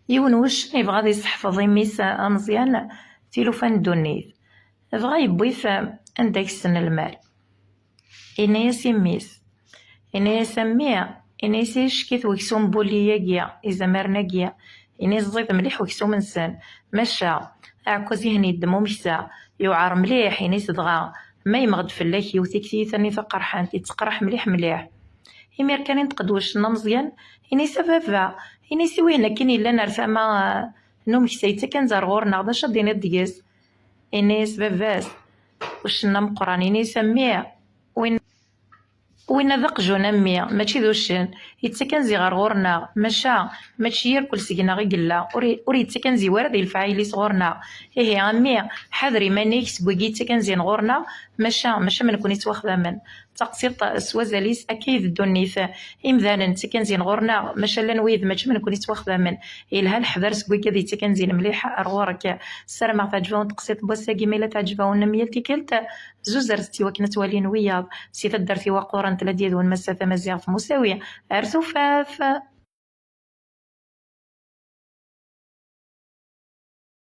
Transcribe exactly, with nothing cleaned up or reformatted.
Yiwen wuccen yebɣa ad yesseḥfeḍ imi-s ameẓyan tilufa n ddunit, dɣa yewwi-t anda i yessen lmal. Yenna-yas i mmi-s, yenna-yas a mmi, yenna-yas icekkit weksum bulli-agi, izamaren-agi, yenna-yas ẓid mliḥ weksum-nsen, maca aɛekkaz ihen yeddem umeksa, yewɛer mliḥ, yenna-yas dɣa ma yemɣed fell-ak yewwet-ik tiyita-nni taqerḥant, yetteqraḥ mliḥ mliḥ. Imir kan inṭeq-d wuccen ameẓyan, ini-s a baba, ini-s i wihin akken yellan ar tama n umeksa yettak anzi ar ɣur-neɣ, d acu ad d-tiniḍ deg-s? Ini-s baba-s, uccen ameqqran, ini-s a mmi, win winna d aqjun a mmi, mačči d uccen, yettak anzi ɣer ɣur-neɣ, maca mačči irkel seg-neɣ i yella, ur yettak anzi wara di lefɛayel-is ɣur-neɣ. Ihi a mmi, ḥader iman-ik seg wigi yettak anzi n ɣur-neɣ, maca mačči am nekni ttwaxdamen. D taqsiṭ s wazal-is akka i d ddunit. Imdanen ttak anzi n ɣur-neɣ, maca llan wid mačči am nekni ttwaxdamen. Yelha leḥder seg wigad yettak anzi n mliḥ ar ɣur-k. Ssarameɣ teɛǧeb-awen teqsiṭ n wass-agi, ma yella teɛǧeb-awen am yal tikkelt, zuzret-tt i wakken ad twalin wiyaḍ. Si taddart iwaqquren tella-d yid-wen Massa Tamaziɣt Musawi. Ar tufat!